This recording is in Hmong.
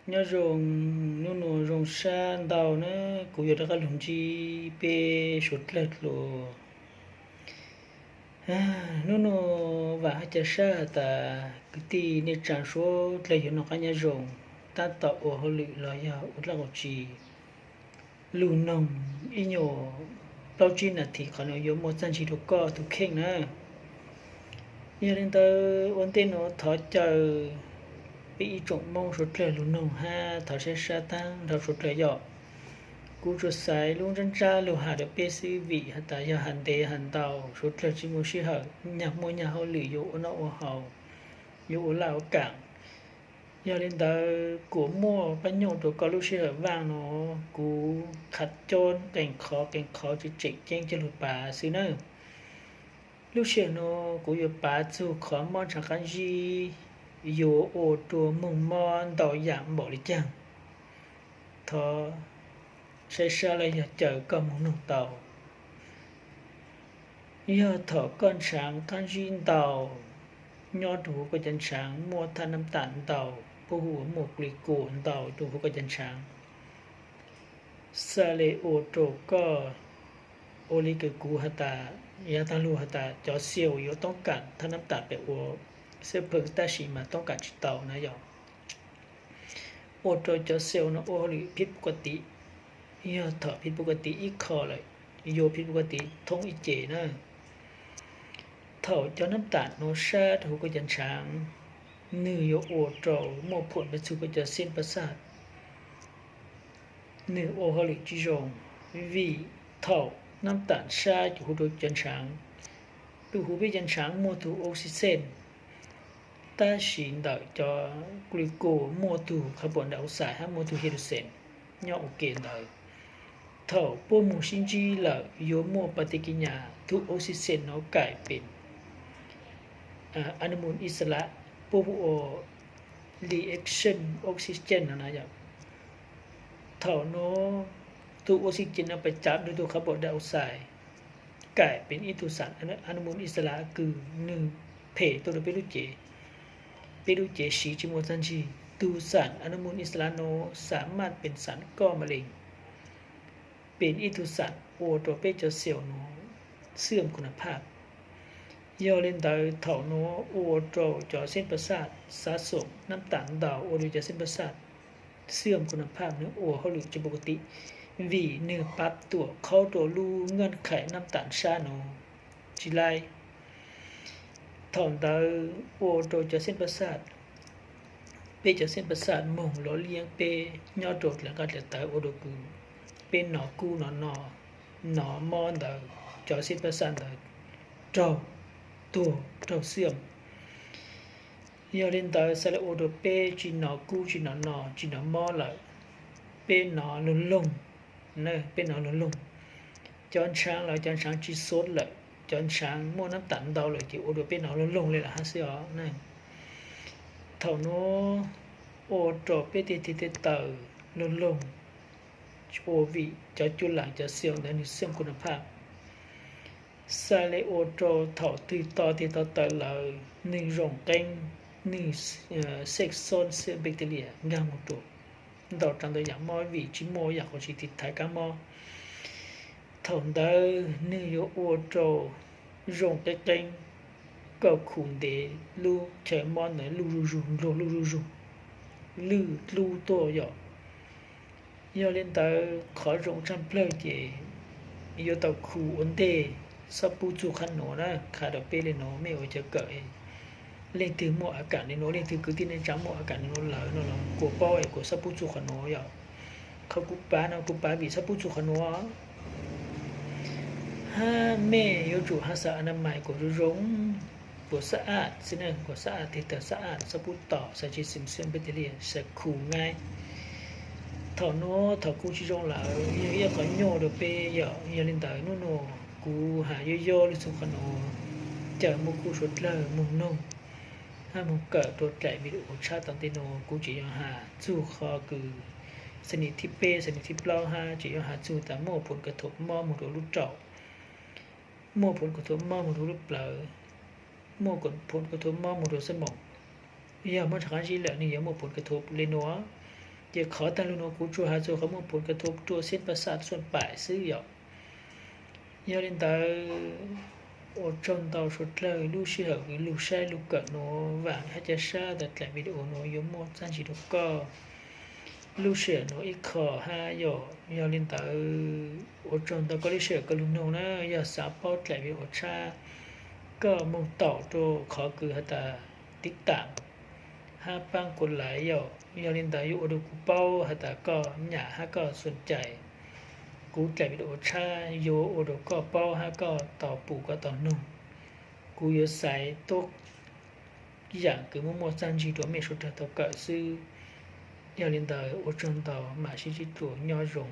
Nyob zoo, hnub no zoo sab ntau na, kuv yuav rov qab los ntsib peb suav dlawg dlua. Hnub no vam hab ca sab has tas kwv tij neej tsaa suav dlawg yuav noj qaab nyob zoo, tab tom ua hauj lwm los yog ua dlaab qaum tsi, lug noog ib nyuag plaub tsib nas this qhov no yuav muaj txaaj ntsig rua koj tug kheej na. Yog le ntawd ua ntej nuav thov caw peb ib tsoom Moob suav dlawg lug noog hab thov saib sab taab nrho suav dlawg yom. Kuv tsuas xaiv lub ntsab ntsab lug has rua peb xwb vim has tas yog has ntev has ntau suav dlawg tsi muaj sij hawm, nyag muaj nyag hauj lwm yuav ua noj ua haus, yuav ua laj ua kaam. Yog le ntawd kuas muaj pab nyuj rua koj lub sij hawm vaaj nuav, kuv qha coob qee qhov qee qhov tseem tseem ceeb coj lug pav xwb nawb. Lub sij hawm nuav kuv yuav pav txug qhov mob ntshav qaab zib yuav ua rua moog mob ntau yaam npaum le caag. Thov saib sab los yog caw koj moog noog tau. Yog thaum koj ntshav qaab zib ntau, nyob rua huv koj cov ntshav muaj thaj nab tam ntau, puab hu ua muaj glucose ntau rua huv koj cov ntshav, xaav le ua rua koj, ua le kws kuv has tas, yav taag lug has tas cov xyoo yuav toob kaam thaj nab tam pem ua xab pheej tab sis mas toob kaam tsi tau na yog ua rua cov xyoo no ua hauj lwm phib pub ka tiv. Yog thaum phib pub ka tiv ib qho lawm, yuav phib pub ka tiv thoob ib ce na. Thaum cov nab tam nuav sab rua huv koj cov ntshav, nwg yuav ua rua muaj phom pab txug koj cov xeeb pab xaj, nwg ua hauj lwm tsi zoo, vim thaum nab tam sab huv rua cov ntshav, tug huv peb cov ntshav muaj tug oxygen, tab sis ntawm cov glucose muaj tug carbon dioxide hab muaj tug hydrogen nyob ua ke ntawd. Thaum puab moog sib ntsib lawm yuav muaj pas tes kis nyas tug oxygen nuav kaim pem anumun isala, puab hu ua reaction oxygen no na yog. Thaum nuav tug oxygen no pas cav rua tug carbon dioxide kaim pem ib tug xam anumun isala kws nwg phem tuaj rua peb lub cev. Peb lub cev siv tsi muaj txaaj ntsig, tug xam anumun isala nuav xam maj pem xam koj ma lees, pem ib tug xam ua rua peb cov xyoo nuav xwm kun nab phaj. Yog le ntawd thaum nuav ua rua cov xeeb pab xaj xav xoom nab tam ntau ua rua cov xeeb pab xaj xwm kun nab phaj nwg ua hauj lwm tsi pub ka tiv, vim nwg pav tuam qhaub rua lub nkaaj khais nab tam sab nuav tsi laib. Thaum ntawd ua rua cov xeeb pab xaj, peb cov xeeb pab xaj moog lov liab peb nyob rua dlaim nqaj dlaim tawv ua rua kws peb nov kub nov no, nov mob ntawd, cov xeeb pab xaj ntawd raug tuag raug xwm. Yog le ntawd xaav le ua rua peb tsi nov kub tsi nov no tsi nov mob lawm, peb nov loog loog, peb nov loog loog. Cov ntshav lawm cov ntshav tsi xov lawm, cov ntshav muaj nab tam ntau lawm ces ua rua peb nov loog loog le lawm hab xwb os. Thaum nuav ua rua peb tej tig tej taw loog loog, ua vim cov cuj laam cov xyoo ntawd nwg xwm kun nab phaj. Xaav le ua rua thaum twg to tig to taw lawm nwg zoo qeeb, nwg xej xoob xwm bacteria nkaag moog rua ntau tsav ntau yaam mob vim tsi muaj yaam qhov tsi tiv thaiv kab mob. Thaum ntawd nwg yuav ua rua zoo qeeb qeeb, koj khu ntev lub chaw mob ntawd luj zuj zug, nrug luj zuj zug, lwj dlub tuaj yom. Yog le ntawd qhov zoo tshaj plawg ces yuav tau khu ua ntej, xob pub txug qhab nuav na, qha rua peb le nuav mej ua cov kawm, leej twg muaj a kam le nuav, leej twg kwv tij neej tsaa muaj a kam le nuav lawm no los kuas paub es kuas xob pub txug qhov nuav yom. Qhov kuv pav no kuv pav vim xob pub txug qhov nuav. Hab mej yuav tsum has xaav a na mais kuas zoo zoo, kuas xab aj xwb na, kuas xab aj tig tawm xab aj, xob pub tom, xaav tsi xim xwm peb tig li xaav khu ngaib. Thaum nuav thaum kuv tsi zoo lawm yog ib qhov nyuaj rua peb yom. Yog le ntawd nub nuav kuv has yuav yob lug txug qhov nuav, caw muaj kuj suav dlawg moog noog hab moog kawm rua dlaim video tshab tom ntej nuav. Kuv tseem yuav has txug qhov kws xam nim thib peb xam nim thib plaub hab tseem yuav has txug tas muaj phoov ka thuv mob moog rua lub raum, muaj phoov ka thuv mob moog rua lub plawv, muaj phoov ka thuv mob moog rua xab moos. Yog mob ntshav qaab zib lawm nwg yuav muaj phoov ka thuv le nuav. Ces qhov tag lug nuav kuv tsuas has txug qhov muaj pum ka tua rua xib pas xaj xuaj paim xwb yom. Yog li ntawd, ua tsaug ntau suav dlawg lub sij hawm kws lug saib lug kawm nuav, vaam hab ca sab tas dlaim video nuav yuav muaj txaaj ntsig rua koj lub sij hawm nuav ib qho hab yom. Yog li ntawd, ua tsaug ntau koj lub sij hawm koj lug noog na. Yog xav paub dlaim video tshab, koj moog taum rua qhov kws has tas tiv tam hab paab kuv laiv yom. Yog li ntawd yuav ua rua kuv paub has tas koj nyam hab koj xum cais kuv dlaim video tshab, yuav ua rua koj paub hab koj tau pum koj tau noog. Kuv yuav xaiv tuab yaam kws muaj muaj txaaj ntsig rua mej suav dlawg tau kawm xwb. Yog li ntawd, ua tsaug ntau, mam sib ntsib dlua, nyob zoo.